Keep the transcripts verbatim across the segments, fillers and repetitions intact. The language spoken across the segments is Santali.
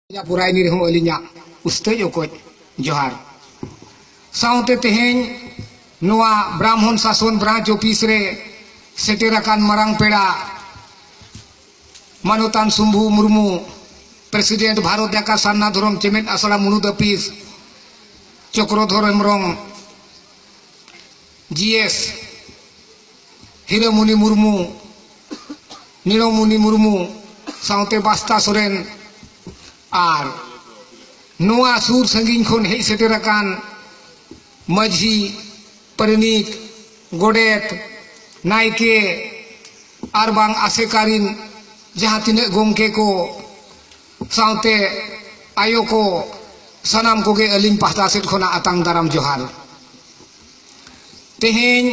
ᱯᱩᱨᱟᱭᱱᱤ ᱨᱮᱦᱚᱸ ᱟᱹᱞᱤᱧᱟᱜ ᱩᱥᱛᱟᱹᱡ ᱚᱠᱚᱡ ᱡᱚᱦᱟᱨ᱾ ᱥᱟᱶᱛᱮ ᱛᱮᱦᱮᱧ ᱱᱚᱣᱟ ᱵᱨᱟᱦᱢᱚᱱ ᱥᱟᱥᱚᱱ ᱵᱨᱟᱧᱪ ᱚᱯᱷᱤᱥ ᱨᱮ ᱥᱮᱴᱮᱨ ᱟᱠᱟᱱ ᱢᱟᱨᱟᱝ ᱯᱮᱲᱟ ᱢᱟᱱᱚᱛᱟᱱ ᱥᱩᱢᱵᱷᱩ ᱢᱩᱨᱢᱩ, ᱯᱨᱮᱥᱤᱰᱮᱱᱴ ᱵᱷᱟᱨᱚᱛ ᱡᱟᱠᱟᱛ ᱥᱟᱨᱱᱟ ᱫᱷᱚᱨᱚᱢ ᱪᱮᱢᱮᱫ ᱟᱥᱲᱟ ᱢᱩᱬᱩᱫ ᱟᱹᱯᱤᱥ, ᱪᱚᱠᱨᱚᱫᱷᱚᱨ ᱦᱮᱢᱵᱨᱚᱢ, ᱡᱤ ᱮᱥ, ᱦᱤᱨᱟᱹᱢᱩᱱᱤ ᱢᱩᱨᱢᱩ, ᱱᱤᱲᱚᱢᱩᱱᱤ ᱢᱩᱨᱢᱩ, ᱥᱟᱶᱛᱮ ᱵᱟᱥᱛᱟ ᱥᱚᱨᱮᱱ ᱟᱨ ᱱᱚᱣᱟ ᱥᱩᱨ ᱥᱟᱺᱜᱤᱧ ᱠᱷᱚᱱ ᱦᱮᱡ ᱥᱮᱴᱮᱨ ᱟᱠᱟᱱ ᱢᱟᱹᱡᱷᱤ, ᱯᱟᱨᱟᱱᱤᱠ, ᱜᱚᱰᱮᱛ, ᱱᱟᱭᱠᱮ ᱟᱨ ᱵᱟᱝ ᱟᱥᱮᱠᱟ ᱨᱤᱱ ᱡᱟᱦᱟᱸ ᱛᱤᱱᱟᱹᱜ ᱜᱚᱢᱠᱮ ᱠᱚ, ᱥᱟᱶᱛᱮ ᱟᱭᱳ ᱠᱚ, ᱥᱟᱱᱟᱢ ᱠᱚᱜᱮ ᱟᱹᱞᱤᱧ ᱯᱟᱦᱴᱟ ᱥᱮᱫ ᱠᱷᱚᱱᱟᱜ ᱟᱛᱟᱝ ᱫᱟᱨᱟᱢ ᱡᱚᱦᱟᱨ᱾ ᱛᱮᱦᱮᱧ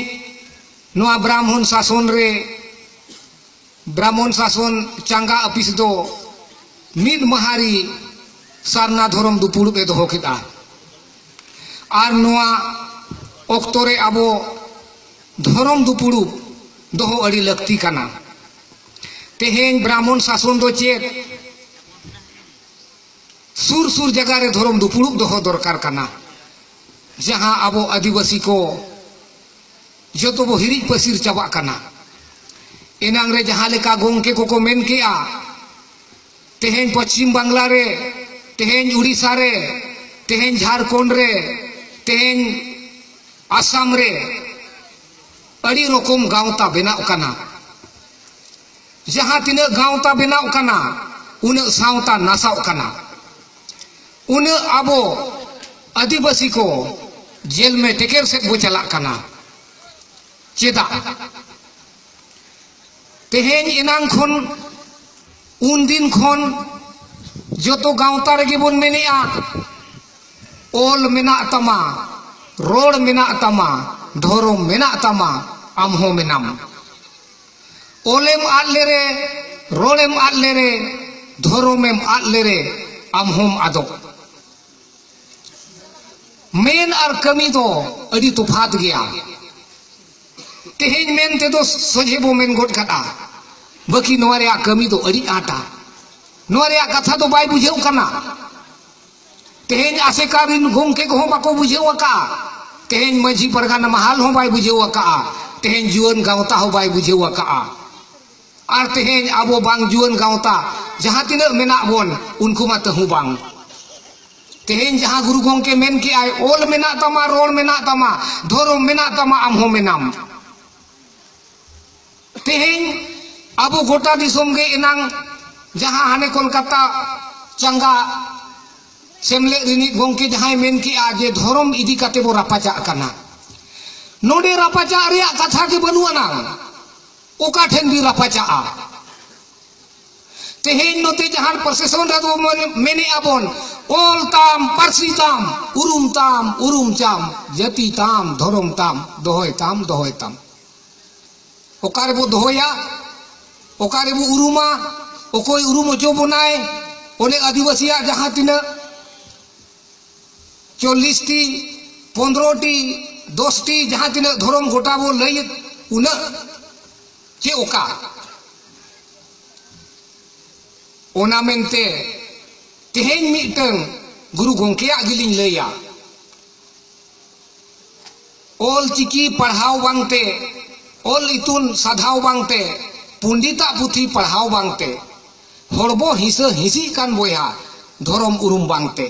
ᱱᱚᱣᱟ ᱵᱨᱟᱦᱢᱚᱱ ᱥᱟᱥᱚᱱ ᱨᱮ, ᱵᱨᱟᱦᱢᱚᱱ ᱥᱟᱥᱚᱱ ᱪᱟᱸᱜᱟ ᱟᱹᱯᱤᱥ ᱫᱚ ᱢᱤᱫ ᱢᱟᱦᱟ ᱨᱮ ᱥᱟᱨᱱᱟ ᱫᱷᱚᱨᱚᱢ ᱫᱩᱯᱩᱲᱩᱵ ᱮ ᱫᱚᱦᱚ ᱠᱮᱫᱼᱟ᱾ ᱟᱨ ᱱᱚᱣᱟ ᱚᱠᱛᱚ ᱨᱮ ᱟᱵᱚ ᱫᱷᱚᱨᱚᱢ ᱫᱩᱯᱩᱲᱩᱵ ᱫᱚᱦᱚ ᱟᱹᱰᱤ ᱞᱟᱹᱠᱛᱤ ᱠᱟᱱᱟ᱾ ᱛᱮᱦᱮᱧ ᱵᱨᱟᱦᱢᱚᱱ ᱥᱟᱥᱚᱱ ᱫᱚ ᱪᱮᱫ? ᱥᱩᱨ ᱥᱩᱨ ᱡᱟᱭᱜᱟ ᱨᱮ ᱫᱷᱚᱨᱚᱢ ᱫᱩᱯᱩᱲᱩᱵ ᱫᱚᱦᱚ ᱫᱚᱨᱠᱟᱨ ᱠᱟᱱᱟ, ᱡᱟᱦᱟᱸ ᱟᱵᱚ ᱟᱹᱫᱤᱵᱟᱹᱥᱤ ᱠᱚ ᱡᱚᱛᱚ ᱵᱚ ᱦᱤᱨᱤᱡ ᱯᱟᱹᱥᱤᱨ ᱪᱟᱵᱟᱜ ᱠᱟᱱᱟ᱾ ᱮᱱᱟᱝ ᱨᱮ ᱡᱟᱦᱟᱸ ᱞᱮᱠᱟ ᱜᱚᱢᱠᱮ ᱠᱚᱠᱚ ᱢᱮᱱ ᱠᱮᱜᱼᱟ, ᱛᱮᱦᱮᱧ ᱯᱚᱪᱷᱤᱢ ᱵᱟᱝᱞᱟ ᱨᱮ, ᱛᱮᱦᱮᱧ ᱩᱲᱤᱥᱥᱟ ᱨᱮ, ᱛᱮᱦᱮᱧ ᱡᱷᱟᱲᱠᱷᱚᱸᱰ ᱨᱮ, ᱛᱮᱦᱮᱧ ᱟᱥᱟᱢ ᱨᱮ ᱟᱹᱰᱤ ᱨᱚᱠᱚᱢ ᱜᱟᱶᱛᱟ ᱵᱮᱱᱟᱜ ᱠᱟᱱᱟ᱾ ᱡᱟᱦᱟᱸ ᱛᱤᱱᱟᱹᱜ ᱜᱟᱶᱛᱟ ᱵᱮᱱᱟᱜ ᱠᱟᱱᱟ, ᱩᱱᱟᱹᱜ ᱥᱟᱶᱛᱟ ᱱᱟᱥᱟᱜ ᱠᱟᱱᱟ, ᱩᱱᱟᱹᱜ ᱟᱵᱚ ᱟᱹᱫᱤᱵᱟᱹᱥᱤ ᱠᱚ ᱡᱮᱞᱢᱮ ᱴᱮᱠᱮᱨ ᱥᱮᱫ ᱵᱚ ᱪᱟᱞᱟᱜ ᱠᱟᱱᱟ᱾ ᱪᱮᱫᱟᱜ? ᱛᱮᱦᱮᱧ ᱮᱱᱟᱝ ᱠᱷᱚᱱ, ᱩᱱᱫᱤᱱ ᱠᱷᱚᱱ ᱡᱚᱛᱚ ᱜᱟᱶᱛᱟ ᱨᱮᱜᱮ ᱵᱚᱱ ᱢᱮᱱᱮᱜᱼᱟ, ᱚᱞ ᱢᱮᱱᱟᱜ ᱛᱟᱢᱟ, ᱨᱚᱲ ᱢᱮᱱᱟᱜ ᱛᱟᱢᱟ, ᱫᱷᱚᱨᱚᱢ ᱢᱮᱱᱟᱜ ᱛᱟᱢᱟ, ᱟᱢ ᱦᱚᱸ ᱢᱮᱱᱟᱢ᱾ ᱚᱞᱮᱢ ᱟᱫ ᱞᱮᱨᱮ, ᱨᱚᱲᱮᱢ ᱟᱫ ᱞᱮᱨᱮ, ᱫᱷᱚᱨᱚᱢᱮᱢ ᱟᱫ ᱞᱮᱨᱮ, ᱟᱢ ᱦᱚᱸᱢ ᱟᱫᱚᱜ᱾ ᱢᱮᱱ ᱟᱨ ᱠᱟᱹᱢᱤ ᱫᱚ ᱟᱹᱰᱤ ᱛᱚᱯᱷᱟᱛ ᱜᱮᱭᱟ᱾ ᱛᱮᱦᱮᱧ ᱢᱮᱱ ᱛᱮᱫᱚ ᱥᱚᱡᱷᱮ ᱵᱚ ᱢᱮᱱ ᱜᱚᱫ ᱠᱟᱫᱼᱟ, ᱵᱟᱹᱠᱤ ᱱᱚᱣᱟ ᱨᱮᱭᱟᱜ ᱠᱟᱹᱢᱤ ᱫᱚ ᱟᱹᱰᱤ ᱟᱸᱴᱟ᱾ ᱱᱚᱣᱟ ᱨᱮᱭᱟᱜ ᱠᱟᱛᱷᱟ ᱫᱚ ᱵᱟᱭ ᱵᱩᱡᱷᱟᱹᱣ ᱠᱟᱱᱟ᱾ ᱛᱮᱦᱮᱧ ᱟᱥᱮᱠᱟ ᱨᱤᱱ ᱜᱚᱢᱠᱮ ᱠᱚᱦᱚᱸ ᱵᱟᱠᱚ ᱵᱩᱡᱷᱟᱹᱣ ᱟᱠᱟᱫᱼᱟ᱾ ᱛᱮᱦᱮᱧ ᱢᱟᱹᱡᱷᱤ ᱯᱟᱨᱜᱟᱱᱟ ᱢᱟᱦᱟᱞ ᱦᱚᱸ ᱵᱟᱭ ᱵᱩᱡᱷᱟᱹᱣ ᱟᱠᱟᱫᱼᱟ᱾ ᱛᱮᱦᱮᱧ ᱡᱩᱣᱟᱹᱱ ᱜᱟᱶᱛᱟ ᱦᱚᱸ ᱵᱟᱭ ᱵᱩᱡᱷᱟᱹᱣ ᱟᱠᱟᱫᱼᱟ᱾ ᱟᱨ ᱛᱮᱦᱮᱧ ᱟᱵᱚ ᱵᱟᱝ ᱡᱩᱣᱟᱹᱱ ᱜᱟᱶᱛᱟ ᱡᱟᱦᱟᱸ ᱛᱤᱱᱟᱹᱜ ᱢᱮᱱᱟᱜ ᱵᱚᱱ, ᱩᱱᱠᱩ ᱢᱟ ᱛᱟᱹᱦᱩ ᱵᱟᱝ᱾ ᱛᱮᱦᱮᱧ ᱡᱟᱦᱟᱸ ᱜᱩᱨᱩ ᱜᱚᱢᱠᱮ ᱢᱮᱱ ᱠᱮᱜᱼᱟᱭ, "ᱚᱞ ᱢᱮᱱᱟᱜ ᱛᱟᱢᱟ, ᱨᱚᱲ ᱢᱮᱱᱟᱜ ᱛᱟᱢᱟ, ᱫᱷᱚᱨᱚᱢ ᱢᱮᱱᱟᱜ ᱛᱟᱢᱟ, ᱟᱢ ᱦᱚᱸ ᱢᱮᱱᱟᱢ᱾" ᱛᱮᱦᱮᱧ ᱟᱵᱚ ᱜᱚᱴᱟ ᱫᱤᱥᱚᱢ ᱜᱮ ᱮᱱᱟᱝ ᱡᱟᱦᱟᱸ ᱦᱟᱱᱮ ᱠᱳᱞᱠᱟᱛᱟ ᱪᱟᱸᱜᱟ ᱥᱮᱢᱞᱮᱫ ᱨᱤᱱᱤᱡ ᱜᱚᱢᱠᱮ ᱡᱟᱦᱟᱸᱭ ᱢᱮᱱ ᱠᱮᱜᱼᱟ ᱡᱮ ᱫᱷᱚᱨᱚᱢ ᱤᱫᱤ ᱠᱟᱛᱮ ᱵᱚ ᱨᱟᱯᱟᱪᱟᱜ ᱠᱟᱱᱟ, ᱱᱚᱰᱮ ᱨᱟᱯᱟᱪᱟᱜ ᱨᱮᱭᱟᱜ ᱠᱟᱛᱷᱟ ᱜᱮ ᱵᱟᱹᱱᱩᱜ ᱟᱱᱟᱝ᱾ ᱚᱠᱟ ᱴᱷᱮᱱ ᱵᱤᱱ ᱨᱟᱯᱟᱪᱟᱜᱼᱟ? ᱛᱮᱦᱮᱧ ᱱᱚᱛᱮ ᱡᱟᱦᱟᱸ ᱯᱨᱚᱥᱮᱥᱚᱱ ᱨᱮ ᱵᱚ ᱢᱮᱱ-, ᱢᱮᱱᱮᱜᱼᱟ ᱵᱚᱱ, "ᱚᱞ ᱛᱟᱢ, ᱯᱟᱹᱨᱥᱤ ᱛᱟᱢ, ᱩᱨᱩᱢ ᱛᱟᱢ, ᱩᱨᱩᱢ ᱪᱟᱢ, ᱡᱟᱹᱛᱤ ᱛᱟᱢ, ᱫᱷᱚᱨᱚᱢ ᱛᱟᱢ, ᱫᱚᱦᱚᱭ ᱛᱟᱢ, ᱫᱚᱦᱚᱭ ᱛᱟᱢ᱾" ᱚᱠᱟ ᱨᱮᱵᱚ ᱫᱚᱦᱚᱭᱟ? ᱚᱠᱟ ᱨᱮᱵᱚ ᱩᱨᱩᱢᱟ? ᱚᱠᱚᱭ ᱩᱨᱩᱢ ᱦᱚᱪᱚ ᱵᱚᱱᱟᱭ? ᱚᱱᱮ ᱟᱹᱫᱤᱵᱟᱹᱥᱤᱭᱟᱜ ᱡᱟᱦᱟᱸ ᱛᱤᱱᱟᱹᱜ ᱪᱚᱞᱞᱤᱥ ᱴᱤ, ᱯᱚᱱᱫᱽᱨᱚ ᱴᱤ, ᱫᱚᱥ ᱴᱤ ᱡᱟᱦᱟᱸ ᱛᱤᱱᱟᱹᱜ ᱫᱷᱚᱨᱚᱢ ᱜᱚᱴᱟ ᱵᱚ ᱞᱟᱹᱭᱮᱫ, ᱩᱱᱟᱹᱜ ᱪᱮ ᱚᱠᱟ? ᱚᱱᱟ ᱢᱮᱱᱛᱮ ᱛᱮᱦᱮᱧ ᱢᱤᱫᱴᱟᱝ ᱜᱩᱨᱩ ᱜᱚᱢᱠᱮᱭᱟᱜ ᱜᱮᱞᱤᱧ ᱞᱟᱹᱭᱟ᱾ ᱚᱞ ᱪᱤᱠᱤ ᱯᱟᱲᱦᱟᱣ ᱵᱟᱝᱛᱮ, ᱚᱞ ᱤᱛᱩᱱ ᱥᱟᱫᱷᱟᱣ ᱵᱟᱝᱛᱮ, ᱯᱚᱱᱰᱤᱛᱟᱜ ᱯᱩᱛᱷᱤ ᱯᱟᱲᱦᱟᱣ ᱵᱟᱝᱛᱮ, ᱦᱚᱲ ᱵᱚ ᱦᱤᱥᱟᱹ ᱦᱤᱸᱥᱤᱜ ᱠᱟᱱ ᱵᱚᱭᱦᱟ, ᱫᱷᱚᱨᱚᱢ ᱩᱨᱩᱢ ᱵᱟᱝᱛᱮ᱾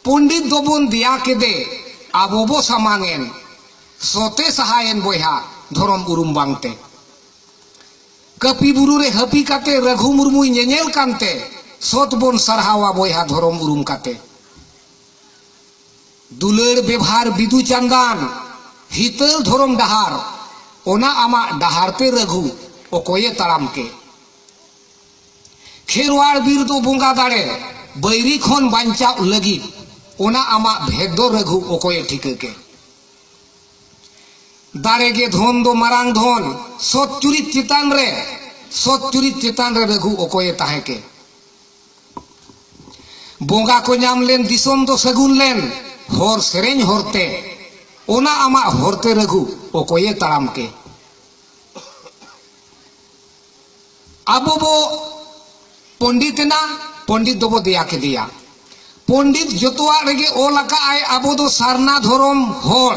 ᱯᱚᱱᱰᱤᱛ ᱫᱚᱵᱚᱱ ᱫᱮᱭᱟ ᱠᱮᱫᱮ, ᱟᱵᱚ ᱵᱚ ᱥᱟᱢᱟᱝ ᱮᱱ, ᱥᱚᱛᱮ ᱥᱟᱦᱟᱭᱮᱱ ᱵᱚᱭᱦᱟ, ᱫᱷᱚᱨᱚᱢ ᱩᱨᱩᱢ ᱵᱟᱝᱛᱮ᱾ ᱠᱟᱹᱯᱤ ᱵᱩᱨᱩ ᱨᱮ ᱦᱟᱹᱯᱤ ᱠᱟᱛᱮ ᱨᱟᱹᱜᱷᱩ ᱢᱩᱨᱢᱩᱭ ᱧᱮᱧᱮᱞ ᱠᱟᱱᱛᱮ, ᱥᱚᱛ ᱵᱚᱱ ᱥᱟᱨᱦᱟᱣᱟ ᱵᱚᱭᱦᱟ, ᱫᱷᱚᱨᱚᱢ ᱩᱨᱩᱢ ᱠᱟᱛᱮ᱾ ᱫᱩᱞᱟᱹᱲ ᱵᱮᱵᱷᱟᱨ ᱵᱤᱫᱩ ᱪᱟᱸᱫᱟᱱ, ᱦᱤᱛᱟᱹᱞ ᱫᱷᱚᱨᱚᱢ ᱰᱟᱦᱟᱨ, ᱚᱱᱟ ᱟᱢᱟᱜ ᱰᱟᱦᱟᱨ ᱛᱮ ᱨᱟᱹᱜᱷᱩ, ᱚᱠᱚᱭᱮ ᱛᱟᱲᱟᱢ ᱠᱮ? ᱠᱷᱮᱨᱣᱟᱲ ᱵᱤᱨ ᱫᱚ ᱵᱚᱸᱜᱟ ᱫᱟᱲᱮ, ᱵᱟᱹᱭᱨᱤ ᱠᱷᱚᱱ ᱵᱟᱧᱪᱟᱣ ᱞᱟᱹᱜᱤᱫ, ᱚᱱᱟ ᱟᱢᱟᱜ ᱵᱷᱮᱫ ᱫᱚ ᱨᱟᱹᱜᱷᱩ, ᱚᱠᱚᱭᱮ ᱴᱷᱤᱠᱟᱹ ᱠᱮ? ᱫᱟᱲᱮ ᱜᱮ ᱫᱷᱚᱱ ᱫᱚ ᱢᱟᱨᱟᱝ ᱫᱷᱚᱱ, ᱥᱚᱛ ᱪᱩᱨᱤᱛ ᱪᱮᱛᱟᱱ ᱨᱮ, ᱥᱚᱛ ᱪᱩᱨᱤᱛ ᱪᱮᱛᱟᱱ ᱨᱮ ᱨᱟᱹᱜᱷᱩ, ᱚᱠᱚᱭᱮ ᱛᱟᱦᱮᱸ ᱠᱮ? ᱵᱚᱸᱜᱟ ᱠᱚ ᱧᱟᱢ ᱞᱮᱱ, ᱫᱤᱥᱚᱢ ᱫᱚ ᱥᱟᱹᱜᱩᱱ ᱞᱮᱱ, ᱦᱚᱨ ᱥᱮᱨᱮᱧ ᱦᱚᱨᱛᱮ, ᱚᱱᱟ ᱟᱢᱟᱜ ᱦᱚᱨᱛᱮ ᱨᱟᱹᱜᱷᱩ, ᱚᱠᱚᱭᱮ ᱛᱟᱲᱟᱢ ᱠᱮ? ᱟᱵᱚ ᱵᱚ ᱯᱚᱱᱰᱤᱛ ᱮᱱᱟ, ᱯᱚᱱᱰᱤᱛ ᱫᱚᱵᱚ ᱫᱮᱭᱟ ᱠᱮᱫᱮᱭᱟ᱾ ᱯᱚᱱᱰᱤᱛ ᱡᱚᱛᱚᱣᱟᱜ ᱨᱮᱜᱮ ᱚᱞ ᱟᱠᱟᱫ ᱟᱭ, ᱟᱵᱚ ᱫᱚ ᱥᱟᱨᱱᱟ ᱫᱷᱚᱨᱚᱢ ᱦᱚᱲ᱾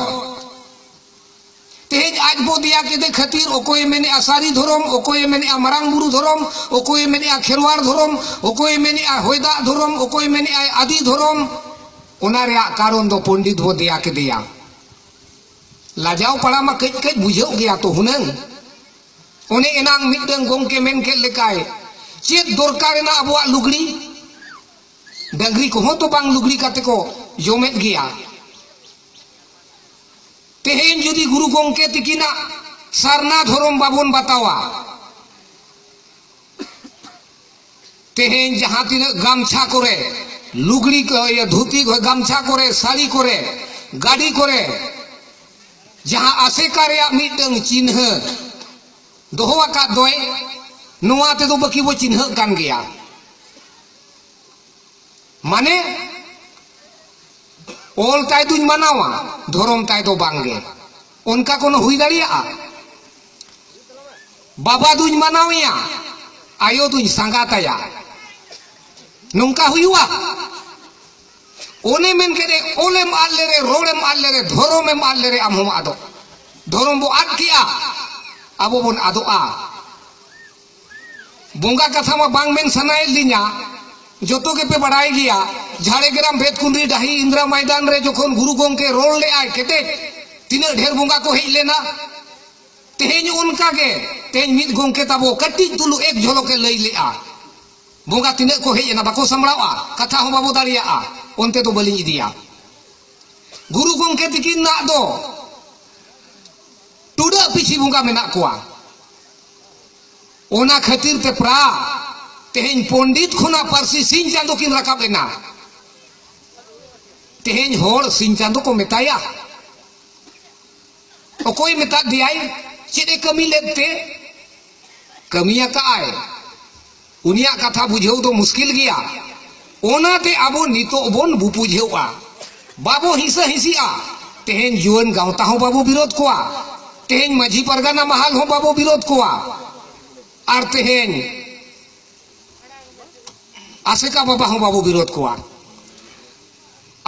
ᱛᱮᱦᱮᱧ ᱟᱡ ᱵᱚ ᱫᱮᱭᱟ ᱠᱮᱫᱮ ᱠᱷᱟᱹᱛᱤᱨ ᱚᱠᱚᱭᱮ ᱢᱮᱱᱮᱜᱼᱟ ᱥᱟᱹᱨᱤ ᱫᱷᱚᱨᱚᱢ, ᱚᱠᱚᱭᱮ ᱢᱮᱱᱮᱜᱼᱟ ᱢᱟᱨᱟᱝ ᱵᱩᱨᱩ ᱫᱷᱚᱨᱚᱢ, ᱚᱠᱚᱭᱮ ᱢᱮᱱᱮᱜᱼᱟ ᱠᱷᱮᱨᱣᱟᱲ ᱫᱷᱚᱨᱚᱢ, ᱚᱠᱚᱭᱮ ᱢᱮᱱᱮᱜᱼᱟ ᱦᱚᱭ ᱫᱟᱜ ᱫᱷᱚᱨᱚᱢ, ᱚᱠᱚᱭᱮ ᱢᱮᱱᱮᱜᱼᱟ ᱟᱹᱫᱤ ᱫᱷᱚᱨᱚᱢ᱾ ᱚᱱᱟ ᱨᱮᱭᱟᱜ ᱠᱟᱨᱚᱱ ᱫᱚ ᱯᱚᱱᱰᱤᱛ ᱵᱚ ᱫᱮᱭᱟ ᱠᱮᱫᱮᱭᱟ᱾ ᱞᱟᱡᱟᱣ ᱯᱟᱲᱟ ᱢᱟ ᱠᱟᱹᱡ ᱠᱟᱹᱡ ᱵᱩᱡᱷᱟᱹᱜ ᱜᱮᱭᱟ ᱛᱚ ᱦᱩᱱᱟᱹᱝ᱾ ᱚᱱᱮ ᱮᱱᱟᱝ ᱢᱤᱫᱴᱟᱝ ᱜᱚᱢᱠᱮ ᱢᱮᱱ ᱠᱮᱫ ᱞᱮᱠᱟᱭ, ᱪᱮᱫ ᱫᱚᱨᱠᱟᱨ ᱮᱱᱟ ᱟᱵᱚᱣᱟᱜ ᱞᱩᱜᱽᱲᱤ? ᱰᱟᱹᱝᱨᱤ ᱠᱚᱦᱚᱸ ᱛᱚ ᱵᱟᱝ ᱞᱩᱜᱽᱲᱤ ᱠᱟᱛᱮ ᱠᱚ ᱡᱚᱢᱮᱫ ᱜᱮᱭᱟ᱾ ᱛᱮᱦᱮᱧ ᱡᱩᱫᱤ ᱜᱩᱨᱩ ᱜᱚᱢᱠᱮ ᱛᱤᱠᱤᱱᱟᱜ ᱥᱟᱨᱱᱟ ᱫᱷᱚᱨᱚᱢ ᱵᱟᱵᱚᱱ ᱵᱟᱛᱟᱣᱟ, ᱛᱮᱦᱮᱧ ᱡᱟᱦᱟᱸ ᱛᱤᱱᱟᱹᱜ ᱜᱟᱢᱪᱷᱟ ᱠᱚᱨᱮ, ᱞᱩᱜᱽᱲᱤ ᱠᱚ, ᱤᱭᱟᱹ, ᱫᱷᱩᱛᱤ ᱠᱚ, ᱜᱟᱢᱪᱷᱟ ᱠᱚᱨᱮ, ᱥᱟᱹᱲᱤ ᱠᱚᱨᱮ, ᱜᱟᱹᱰᱤ ᱠᱚᱨᱮ ᱡᱟᱦᱟᱸ ᱟᱥᱮᱠᱟ ᱨᱮᱭᱟᱜ ᱢᱤᱫᱴᱟᱝ ᱪᱤᱱᱦᱟᱹ ᱫᱚᱦᱚ ᱟᱠᱟᱫ ᱫᱚᱭ, ᱱᱚᱣᱟ ᱛᱮᱫᱚ ᱵᱟᱹᱠᱤ ᱵᱚ ᱪᱤᱱᱦᱟᱹᱜ ᱠᱟᱱ ᱜᱮᱭᱟ᱾ ᱢᱟᱱᱮ, ᱚᱞ ᱛᱟᱭ ᱫᱩᱧ ᱢᱟᱱᱟᱣᱟ, ᱫᱷᱚᱨᱚᱢ ᱛᱟᱭ ᱫᱚ ᱵᱟᱝᱜᱮ᱾ ᱚᱱᱠᱟ ᱠᱳᱱᱳ ᱦᱩᱭ ᱫᱟᱲᱮᱭᱟᱜᱼᱟ? ᱵᱟᱵᱟ ᱫᱩᱧ ᱢᱟᱱᱟᱣᱮᱭᱟ, ᱟᱭᱳ ᱫᱩᱧ ᱥᱟᱸᱜᱟᱛᱟᱭᱟ, ᱱᱚᱝᱠᱟ ᱦᱩᱭᱩᱜᱼᱟ? ᱚᱱᱮ ᱢᱮᱱ ᱠᱮᱫᱮ, ᱚᱞᱮᱢ ᱟᱫ ᱞᱮᱨᱮ, ᱨᱚᱲᱮᱢ ᱟᱫ ᱞᱮᱨᱮ, ᱫᱷᱚᱨᱚᱢᱮᱢ ᱟᱫ ᱞᱮᱨᱮ, ᱟᱢ ᱦᱚᱸᱢ ᱟᱫᱚᱜ᱾ ᱫᱷᱚᱨᱚᱢ ᱵᱚ ᱟᱫ ᱠᱮᱜᱼᱟ, ᱟᱵᱚ ᱵᱚᱱ ᱟᱫᱚᱜᱼᱟ᱾ ᱵᱚᱸᱜᱟ ᱠᱟᱛᱷᱟ ᱢᱟ ᱵᱟᱝ ᱢᱮᱱ ᱥᱟᱱᱟᱭᱮᱫ ᱞᱤᱧᱟ, ᱡᱚᱛᱚ ᱜᱮᱯᱮ ᱵᱟᱲᱟᱭ ᱜᱮᱭᱟ᱾ ᱡᱷᱟᱲᱜᱨᱟᱢ ᱵᱷᱮᱫᱠᱩᱸᱫᱽᱨᱤ ᱰᱟᱹᱦᱤ ᱤᱱᱫᱨᱟ ᱢᱚᱭᱫᱟᱱ ᱨᱮ ᱡᱚᱠᱷᱚᱱ ᱜᱩᱨᱩ ᱜᱚᱢᱠᱮ ᱨᱚᱲ ᱞᱮᱜᱼᱟᱭ ᱠᱮᱴᱮᱡ, ᱛᱤᱱᱟᱹᱜ ᱰᱷᱮᱨ ᱵᱚᱸᱜᱟ ᱠᱚ ᱦᱮᱡ ᱞᱮᱱᱟ᱾ ᱛᱮᱦᱮᱧ ᱚᱱᱠᱟ ᱜᱮ, ᱛᱮᱦᱮᱧ ᱢᱤᱫ ᱜᱚᱢᱠᱮ ᱛᱟᱵᱚ ᱠᱟᱹᱴᱤᱡ ᱛᱩᱞᱩ ᱮᱠ ᱡᱷᱚᱞᱚᱠᱮ ᱞᱟᱹᱭ ᱞᱮᱜᱼᱟ᱾ ᱵᱚᱸᱜᱟ ᱛᱤᱱᱟᱹᱜ ᱠᱚ ᱦᱮᱡ ᱮᱱᱟ, ᱵᱟᱠᱚ ᱥᱟᱢᱵᱲᱟᱣᱜᱼᱟ, ᱠᱟᱛᱷᱟ ᱦᱚᱸ ᱵᱟᱵᱚ ᱫᱟᱲᱮᱭᱟᱜᱼᱟ, ᱚᱱᱛᱮ ᱫᱚ ᱵᱟᱹᱞᱤᱧ ᱤᱫᱤᱭᱟ᱾ ᱜᱩᱨᱩ ᱜᱚᱢᱠᱮ ᱛᱤᱠᱤᱱᱟᱜ ᱫᱚ ᱴᱩᱰᱟᱹᱜ ᱯᱤᱪᱷᱤ ᱵᱚᱸᱜᱟ ᱢᱮᱱᱟᱜ ᱠᱚᱣᱟ᱾ ᱚᱱᱟ ᱠᱷᱟᱹᱛᱤᱨ ᱛᱮ ᱯᱨᱟ ᱛᱮᱦᱮᱧ ᱯᱚᱱᱰᱤᱛ ᱠᱷᱚᱱᱟᱜ ᱯᱟᱹᱨᱥᱤ ᱥᱤᱧ ᱪᱟᱸᱫᱚ ᱠᱤᱱ ᱨᱟᱠᱟᱵ ᱮᱱᱟ᱾ ᱛᱮᱦᱮᱧ ᱦᱚᱲ ᱥᱤᱧ ᱪᱟᱸᱫᱚ ᱠᱚ ᱢᱮᱛᱟᱭᱟ᱾ ᱚᱠᱚᱭ ᱢᱮᱛᱟᱫ ᱫᱮᱭᱟᱭ? ᱪᱮᱫ ᱮ ᱠᱟᱹᱢᱤ ᱞᱮᱫ ᱛᱮ? ᱠᱟᱹᱢᱤ ᱟᱠᱟᱫᱼᱟᱭ᱾ ᱩᱱᱤᱭᱟᱜ ᱠᱟᱛᱷᱟ ᱵᱩᱡᱷᱟᱹᱣ ᱫᱚ ᱢᱩᱥᱠᱤᱞ ᱜᱮᱭᱟ᱾ ᱚᱱᱟᱛᱮ ᱟᱵᱚ ᱱᱤᱛᱚᱜ ᱵᱚᱱ ᱵᱩᱯᱩᱡᱷᱟᱹᱣᱼᱟ, ᱵᱟᱵᱚ ᱦᱤᱥᱟᱹ ᱦᱤᱥᱤᱜᱼᱟ᱾ ᱛᱮᱦᱮᱧ ᱡᱩᱣᱟᱹᱱ ᱜᱟᱶᱛᱟ ᱦᱚᱸ ᱵᱟᱵᱚ ᱵᱤᱨᱳᱫ ᱠᱚᱣᱟ, ᱛᱮᱦᱮᱧ ᱢᱟᱹᱡᱷᱤ ᱯᱟᱨᱜᱟᱱᱟ ᱢᱟᱦᱟᱞ ᱦᱚᱸ ᱵᱟᱵᱚ ᱵᱤᱨᱳᱫ ᱠᱚᱣᱟ, ᱟᱨ ᱛᱮᱦᱮᱧ ᱟᱥᱮᱠᱟ ᱵᱟᱵᱟ ᱦᱚᱸ ᱵᱟᱵᱚ ᱵᱤᱨᱳᱫ ᱠᱚᱣᱟ᱾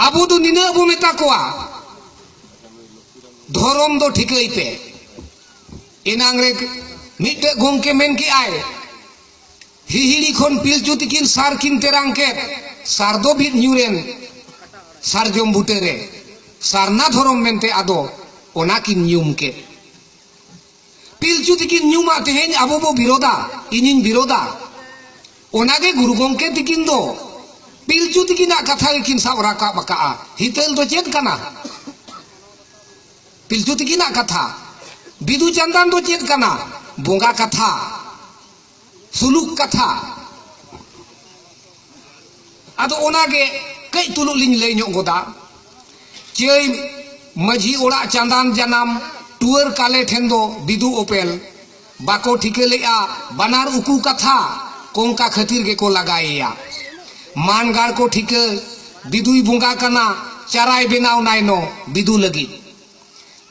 ᱟᱵᱚ ᱫᱚ ᱱᱤᱱᱟᱹᱜ ᱵᱚ ᱢᱮᱛᱟ ᱠᱚᱣᱟ, ᱫᱷᱚᱨᱚᱢ ᱫᱚ ᱴᱷᱤᱠᱟᱹᱭ ᱯᱮ᱾ ᱮᱱᱟᱝ ᱨᱮ ᱢᱤᱫᱴᱮᱡ ᱜᱚᱢᱠᱮ ᱢᱮᱱ ᱠᱮᱜᱼᱟᱭ, ᱦᱤᱦᱤᱲᱤ ᱠᱷᱚᱱ ᱯᱤᱞᱪᱩ ᱛᱤᱠᱤᱱ ᱥᱟᱨ ᱠᱤᱱ ᱛᱮᱨᱟᱝ ᱠᱮᱫ, ᱥᱟᱨ ᱫᱚ ᱵᱷᱤᱛ ᱧᱩᱨᱮᱱ ᱥᱟᱨᱡᱚᱢ ᱵᱩᱴᱟᱹᱨᱮ, ᱥᱟᱨᱱᱟ ᱫᱷᱚᱨᱚᱢ ᱢᱮᱱᱛᱮ ᱟᱫᱚ ᱚᱱᱟ ᱠᱤᱱ ᱧᱩᱢ ᱠᱮᱫ᱾ ᱯᱤᱞᱪᱩ ᱛᱤᱠᱤᱱ ᱧᱩᱢᱟᱜ ᱛᱮᱦᱮᱧ ᱟᱵᱚ ᱵᱚ ᱵᱤᱨᱳᱫᱟ, ᱤᱧᱤᱧ ᱵᱤᱨᱳᱫᱟ᱾ ᱚᱱᱟᱜᱮ ᱜᱩᱨᱩ ᱜᱚᱢᱠᱮ ᱛᱤᱠᱤᱱ ᱫᱚ ᱯᱤᱞᱪᱩ ᱛᱤᱠᱤᱱᱟᱜ ᱠᱟᱛᱷᱟ ᱜᱮᱠᱤᱱ ᱥᱟᱵ ᱨᱟᱠᱟᱵ ᱟᱠᱟᱜᱼᱟ᱾ ᱦᱤᱛᱟᱹᱞ ᱫᱚ ᱪᱮᱫ ᱠᱟᱱᱟ? ᱯᱤᱞᱪᱩ ᱛᱤᱠᱤᱱᱟᱜ ᱠᱟᱛᱷᱟ᱾ ᱵᱤᱫᱩ ᱪᱟᱸᱫᱟᱱ ᱫᱚ ᱪᱮᱫ ᱠᱟᱱᱟ? ᱵᱚᱸᱜᱟ ᱠᱟᱛᱷᱟ, ᱥᱩᱞᱩᱠ ᱠᱟᱛᱷᱟ᱾ ᱟᱫᱚ ᱚᱱᱟᱜᱮ ᱠᱟᱹᱡ ᱛᱩᱞᱩᱡ ᱞᱤᱧ ᱞᱟᱹᱭ ᱧᱚᱜ ᱜᱚᱫᱟ᱾ ᱪᱟᱹᱭ ᱢᱟᱹᱡᱷᱤ ᱚᱲᱟᱜ ᱪᱟᱸᱫᱟᱱ ᱡᱟᱱᱟᱢ, ᱴᱩᱣᱟᱹᱨ ᱠᱟᱞᱮ ᱴᱷᱮᱱ ᱫᱚ ᱵᱤᱫᱩ ᱚᱯᱮᱞ᱾ ᱵᱟᱠᱚ ᱴᱷᱤᱠᱟᱹ ᱞᱮᱜᱼᱟ ᱵᱟᱱᱟᱨ ᱩᱠᱩ ᱠᱟᱛᱷᱟ, ᱠᱚᱝᱠᱟ ᱠᱷᱟᱹᱛᱤᱨ ᱜᱮᱠᱚ ᱞᱟᱜᱟᱭᱮᱭᱟ᱾ ᱢᱟᱱᱜᱟᱲ ᱠᱚ ᱴᱷᱤᱠᱟᱹ, ᱵᱤᱫᱩᱭ ᱵᱚᱸᱜᱟ ᱠᱟᱱᱟ, ᱪᱟᱨᱟᱭ ᱵᱮᱱᱟᱣ ᱱᱟᱭᱱᱚ ᱵᱤᱫᱩ ᱞᱟᱹᱜᱤᱫ᱾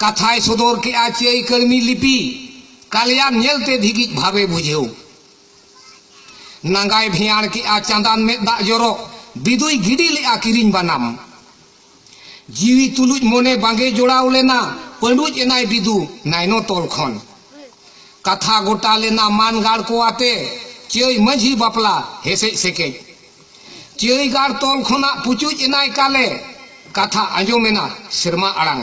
ᱠᱟᱛᱷᱟᱭ ᱥᱚᱫᱚᱨ ᱠᱮᱜᱼᱟ ᱪᱟᱹᱭ ᱠᱟᱹᱲᱢᱤ ᱞᱤᱯᱤ, ᱠᱟᱞᱭᱟᱱ ᱧᱮᱞᱛᱮ ᱫᱷᱤᱜᱤᱡ ᱵᱷᱟᱵᱮ ᱵᱩᱡᱷᱟᱹᱣ᱾ ᱱᱟᱝᱜᱟᱭ ᱵᱷᱮᱭᱟᱲ ᱠᱮᱜᱼᱟ ᱪᱟᱸᱫᱟᱱ ᱢᱮᱫ ᱫᱟᱜ ᱡᱚᱨᱚᱜ, ᱵᱤᱫᱩᱭ ᱜᱤᱰᱤ ᱞᱮᱜᱼᱟ ᱠᱤᱨᱤᱧ ᱵᱟᱱᱟᱢ᱾ ᱡᱤᱣᱤ ᱛᱩᱞᱩᱡ ᱢᱚᱱᱮ ᱵᱟᱝᱜᱮ ᱡᱚᱲᱟᱣ ᱞᱮᱱᱟ, ᱯᱟᱹᱰᱩᱡ ᱮᱱᱟᱭ ᱵᱤᱫᱩ ᱱᱟᱭᱱᱚ ᱛᱚᱞ ᱠᱷᱚᱱ᱾ ᱠᱟᱛᱷᱟ ᱜᱚᱴᱟ ᱞᱮᱱᱟ ᱢᱟᱱᱜᱟᱲ ᱠᱚ ᱟᱛᱮ, ᱪᱟᱹᱭ ᱢᱟᱹᱡᱷᱤ ᱵᱟᱯᱞᱟ ᱦᱮᱥᱮᱡ ᱥᱮᱠᱮᱡ᱾ ᱪᱟᱹᱭ ᱜᱟᱲ ᱛᱚᱞ ᱠᱷᱚᱱᱟᱜ ᱯᱩᱪᱩᱡ ᱮᱱᱟᱭ ᱠᱟᱞᱮ, ᱠᱟᱛᱷᱟ ᱟᱸᱡᱚᱢ ᱮᱱᱟ ᱥᱮᱨᱢᱟ ᱟᱲᱟᱝ᱾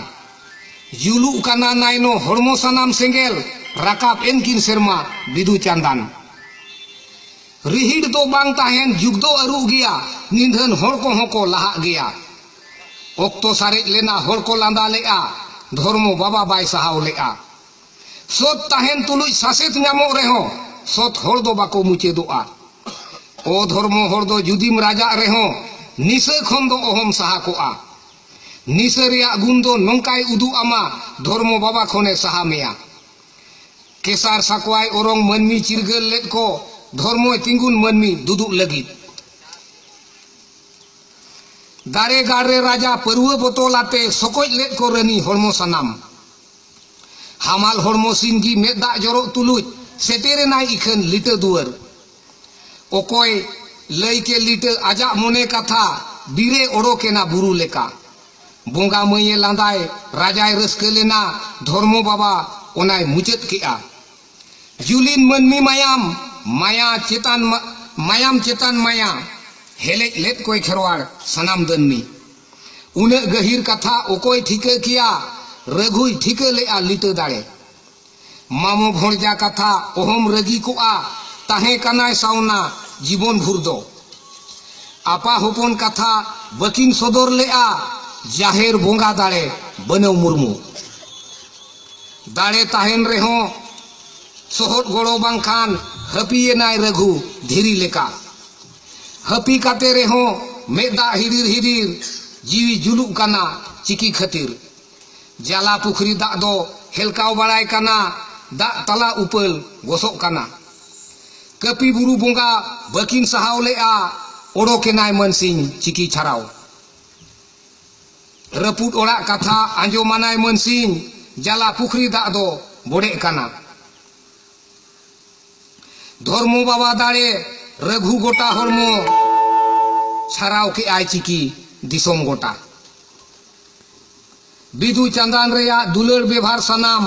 ᱡᱩᱞᱩᱜ ᱠᱟᱱᱟ ᱱᱟᱭᱱᱚ ᱦᱚᱲᱢᱚ ᱥᱟᱱᱟᱢ ᱥᱮᱸᱜᱮᱞ, ᱨᱟᱠᱟᱵ ᱮᱱᱠᱤᱱ ᱥᱮᱨᱢᱟ ᱵᱤᱫᱩ ᱪᱟᱸᱫᱟᱱ᱾ ᱨᱤᱦᱤᱲ ᱫᱚ ᱵᱟᱝ ᱛᱟᱦᱮᱱ, ᱡᱩᱜᱽ ᱫᱚ ᱟᱹᱨᱩᱜ ᱜᱮᱭᱟ, ᱱᱤᱫᱷᱟᱹᱱ ᱦᱚᱲ ᱠᱚᱦᱚᱸ ᱠᱚ ᱞᱟᱦᱟᱜ ᱜᱮᱭᱟ᱾ ᱚᱠᱛᱚ ᱥᱟᱨᱮᱡ ᱞᱮᱱᱟ, ᱦᱚᱲ ᱠᱚ ᱞᱟᱸᱫᱟ ᱞᱮᱜᱼᱟ, ᱫᱷᱚᱨᱢᱚ ᱵᱟᱵᱟ ᱵᱟᱭ ᱥᱟᱦᱟᱣ ᱞᱮᱜᱼᱟ᱾ ᱥᱚᱛ ᱛᱟᱦᱮᱱ ᱛᱩᱞᱩᱡ ᱥᱟᱥᱮᱛ ᱧᱟᱢᱚᱜ ᱨᱮᱦᱚᱸ, ᱥᱚᱛ ᱦᱚᱲ ᱫᱚ ᱵᱟᱠᱚ ᱢᱩᱪᱟᱹᱫᱚᱜᱼᱟ᱾ ᱚ ᱫᱷᱚᱨᱢᱚ ᱦᱚᱲ ᱫᱚ ᱡᱩᱫᱤᱢ ᱨᱟᱡᱟᱜ ᱨᱮᱦᱚᱸ, ᱱᱤᱥᱟᱹ ᱠᱷᱚᱱ ᱫᱚ ᱚᱦᱚᱢ ᱥᱟᱦᱟ ᱠᱚᱜᱼᱟ᱾ ᱱᱤᱥᱟᱹ ᱨᱮᱭᱟᱜ ᱜᱩᱱ ᱫᱚ ᱱᱚᱝᱠᱟᱭ ᱩᱫᱩᱜ ᱟᱢᱟ, ᱫᱷᱚᱨᱢᱚ ᱵᱟᱵᱟ ᱠᱷᱚᱱᱮ ᱥᱟᱦᱟ ᱢᱮᱭᱟ᱾ ᱠᱮᱥᱟᱨ ᱥᱟᱠᱣᱟᱭ ᱚᱨᱚᱝ ᱢᱟᱹᱱᱢᱤ ᱪᱤᱨᱜᱟᱹᱞ ᱞᱮᱫ ᱠᱚ, ᱫᱷᱚᱨᱢᱚᱭ ᱛᱤᱸᱜᱩᱱ ᱢᱟᱹᱱᱢᱤ ᱫᱩᱫᱩᱜ ᱞᱟᱹᱜᱤᱫ᱾ ᱫᱟᱨᱮ ᱜᱟᱲ ᱨᱮ ᱨᱟᱡᱟ ᱯᱟᱹᱨᱣᱟᱹ ᱵᱚᱛᱚᱞ ᱟᱛᱮ, ᱥᱚᱠᱚᱡ ᱞᱮᱫ ᱠᱚ ᱨᱟᱹᱱᱤ ᱦᱚᱲᱢᱚ ᱥᱟᱱᱟᱢ᱾ ᱦᱟᱢᱟᱞ ᱦᱚᱲᱢᱚ ᱥᱤᱢ ᱜᱮ ᱢᱮᱫ ᱫᱟᱜ ᱡᱚᱨᱚᱜ ᱛᱩᱞᱩᱡ, ᱥᱮᱴᱮᱨᱮᱱᱟᱭ ᱤᱠᱷᱟᱹᱱ ᱞᱤᱴᱟᱹ ᱫᱩᱣᱟᱹᱨ᱾ ᱚᱠᱚᱭ ᱞᱟᱹᱭ ᱠᱮ ᱞᱤᱴᱟᱹ ᱟᱡᱟᱜ ᱢᱚᱱᱮ ᱠᱟᱛᱷᱟ, ᱵᱤᱨᱮ ᱚᱰᱚᱠᱮᱱᱟ ᱵᱩᱨᱩ ᱞᱮᱠᱟ᱾ ᱵᱚᱸᱜᱟ ᱢᱟᱹᱭᱮ ᱞᱟᱸᱫᱟᱭ, ᱨᱟᱡᱟᱭ ᱨᱟᱹᱥᱠᱟᱹ ᱞᱮᱱᱟ, ᱫᱷᱚᱨᱢᱚ ᱵᱟᱵᱟ ᱚᱱᱟᱭ ᱢᱩᱪᱟᱹᱫ ᱠᱮᱜᱼᱟ᱾ ᱡᱩᱞᱤᱱ ᱢᱟᱹᱱᱢᱤ ᱢᱟᱭᱟᱢ, ᱢᱟᱭᱟ ᱪᱮᱛᱟᱱ ᱢᱟ-, ᱢᱟᱭᱟᱢ ᱪᱮᱛᱟᱱ ᱢᱟᱭᱟ, ᱦᱮᱞᱮᱡ ᱞᱮᱫ ᱠᱚᱭ ᱠᱷᱮᱨᱣᱟᱲ ᱥᱟᱱᱟᱢ ᱫᱟᱹᱱᱢᱤ᱾ ᱩᱱᱟᱹᱜ ᱜᱟᱹᱦᱤᱨ ᱠᱟᱛᱷᱟ ᱚᱠᱚᱭ ᱴᱷᱤᱠᱟᱹ ᱠᱮᱭᱟ, ᱨᱟᱹᱜᱷᱩᱭ ᱴᱷᱤᱠᱟᱹ ᱞᱮᱜᱼᱟ ᱞᱤᱴᱟᱹ ᱫᱟᱲᱮ᱾ ᱢᱟᱢᱚ ᱵᱷᱚᱲᱡᱟ ᱠᱟᱛᱷᱟ ᱚᱦᱚᱢ ᱨᱟᱹᱜᱤ ᱠᱚᱜᱼᱟ, ᱛᱟᱦᱮᱸ ᱠᱟᱱᱟᱭ ᱥᱟᱣᱱᱟ ᱡᱤᱵᱚᱱ ᱵᱷᱩᱨ ᱫᱚ᱾ ᱟᱯᱟ ᱦᱚᱯᱚᱱ ᱠᱟᱛᱷᱟ ᱵᱟᱹᱠᱤᱱ ᱥᱚᱫᱚᱨ ᱞᱮᱜᱼᱟ, ᱡᱟᱦᱮᱨ ᱵᱚᱸᱜᱟ ᱫᱟᱲᱮ ᱵᱟᱹᱱᱟᱹᱣ ᱢᱩᱨᱢᱩ᱾ ᱫᱟᱲᱮ ᱛᱟᱦᱮᱱ ᱨᱮᱦᱚᱸ ᱥᱚᱦᱚᱫ ᱜᱚᱲᱚ ᱵᱟᱝᱠᱷᱟᱱ ᱦᱟᱹᱯᱤᱭᱮᱱᱟᱭ ᱨᱟᱹᱜᱷᱩ ᱫᱷᱤᱨᱤ ᱞᱮᱠᱟ᱾ ᱦᱟᱹᱯᱤ ᱠᱟᱛᱮ ᱨᱮᱦᱚᱸ ᱢᱮᱫ ᱫᱟᱜ ᱦᱤᱰᱤᱨ ᱦᱤᱰᱤᱨ ᱡᱤᱣᱤ ᱡᱩᱞᱩᱜ ᱠᱟᱱᱟ ᱪᱤᱠᱤ ᱠᱷᱟᱹᱛᱤᱨ᱾ ᱡᱟᱞᱟ ᱯᱩᱠᱷᱨᱤ ᱫᱟᱜ ᱫᱚ ᱦᱮᱞᱠᱟᱣ ᱵᱟᱲᱟᱭ ᱠᱟᱱᱟ, ᱫᱟᱜ ᱛᱟᱞᱟ ᱩᱯᱟᱹᱞ ᱜᱚᱥᱚᱜ ᱠᱟᱱᱟ᱾ ᱠᱟᱹᱯᱤ ᱵᱩᱨᱩ ᱵᱚᱸᱜᱟ ᱵᱟᱹᱠᱤᱱ ᱥᱟᱦᱟᱣ ᱞᱮᱜᱼᱟ, ᱚᱰᱚᱠᱮᱱᱟᱭ ᱢᱟᱹᱱᱥᱤᱧ ᱪᱤᱠᱤ ᱪᱷᱟᱨᱟᱣ᱾ ᱨᱟᱹᱯᱩᱫ ᱚᱲᱟᱜ ᱠᱟᱛᱷᱟ ᱟᱸᱡᱚᱢᱟᱱᱟᱭ ᱢᱟᱹᱱᱥᱤᱧ, ᱡᱟᱞᱟ ᱯᱩᱠᱷᱨᱤ ᱫᱟᱜ ᱫᱚ ᱵᱚᱰᱮᱜ ᱠᱟᱱᱟ᱾ ᱫᱷᱚᱨᱢᱚ ᱵᱟᱵᱟ ᱫᱟᱲᱮ ᱨᱟᱹᱜᱷᱩ ᱜᱚᱴᱟ ᱦᱚᱲᱢᱚ, ᱪᱷᱟᱨᱟᱣ ᱠᱮᱜᱼᱟᱭ ᱪᱤᱠᱤ ᱫᱤᱥᱚᱢ ᱜᱚᱴᱟ᱾ ᱵᱤᱫᱩ ᱪᱟᱸᱫᱟᱱ ᱨᱮᱭᱟᱜ ᱫᱩᱞᱟᱹᱲ ᱵᱮᱵᱷᱟᱨ ᱥᱟᱱᱟᱢ,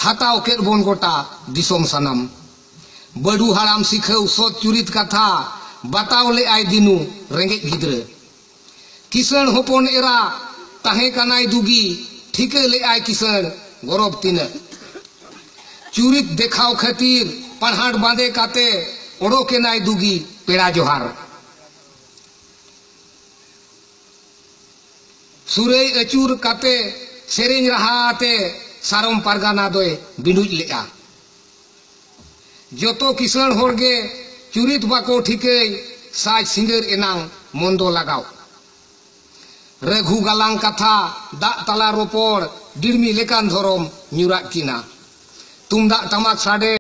ᱦᱟᱛᱟᱣ ᱠᱮᱫ ᱵᱚᱱ ᱜᱚᱴᱟ ᱫᱤᱥᱚᱢ ᱥᱟᱱᱟᱢ᱾ ᱵᱟᱹᱰᱩ ᱦᱟᱲᱟᱢ ᱥᱤᱠᱷᱟᱹᱣ ᱥᱚᱛ ᱪᱩᱨᱤᱛ ᱠᱟᱛᱷᱟ, ᱵᱟᱛᱟᱣ ᱞᱮᱜᱼᱟᱭ ᱫᱤᱱᱩ ᱨᱮᱸᱜᱮᱡ ᱜᱤᱫᱽᱨᱟᱹ᱾ ᱠᱤᱥᱟᱹᱬ ᱦᱚᱯᱚᱱ ᱮᱨᱟ ᱛᱟᱦᱮᱸ ᱠᱟᱱᱟᱭ ᱫᱩᱜᱤ, ᱴᱷᱤᱠᱟᱹ ᱞᱮᱜᱼᱟᱭ ᱠᱤᱥᱟᱹᱬ ᱜᱚᱨᱚᱵ ᱛᱤᱱᱟᱹᱜ᱾ ᱪᱩᱨᱤᱛ ᱫᱮᱠᱷᱟᱣ ᱠᱷᱟᱹᱛᱤᱨ ᱯᱟᱲᱦᱟᱴ ᱵᱟᱸᱫᱮ ᱠᱟᱛᱮ ᱚᱰᱚᱠᱮᱱᱟᱭ ᱫᱩᱜᱤ ᱯᱮᱲᱟ ᱡᱚᱦᱟᱨ᱾ ᱥᱩᱨᱟᱹᱭ ᱟᱹᱪᱩᱨ ᱠᱟᱛᱮ ᱥᱮᱨᱮᱧ ᱨᱟᱦᱟ ᱟᱛᱮ ᱥᱟᱨᱚᱢ ᱯᱟᱨᱜᱟᱱᱟ ᱫᱚᱭ ᱵᱤᱸᱰᱩᱡ ᱞᱮᱜᱼᱟ᱾ ᱡᱚᱛᱚ ᱠᱤᱥᱟᱹᱬ ᱦᱚᱲ ᱜᱮ ᱪᱩᱨᱤᱛ ᱵᱟᱠᱚ ᱴᱷᱤᱠᱟᱹᱭ, ᱥᱟᱡᱽ ᱥᱤᱸᱜᱟᱹᱨ ᱮᱱᱟᱝ ᱢᱚᱱᱫᱚ ᱞᱟᱜᱟᱣ᱾ ᱨᱟᱹᱜᱷᱩ ᱜᱟᱞᱟᱝ ᱠᱟᱛᱷᱟ, ᱫᱟᱜ ᱛᱟᱞᱟ ᱨᱚᱯᱚᱲ, ᱰᱤᱲᱢᱤ ᱞᱮᱠᱟᱱ ᱫᱷᱚᱨᱚᱢ ᱧᱩᱨᱟᱜ ᱠᱤᱱᱟ᱾ ᱛᱩᱢᱫᱟᱜ ᱴᱟᱢᱟᱠ ᱥᱟᱰᱮ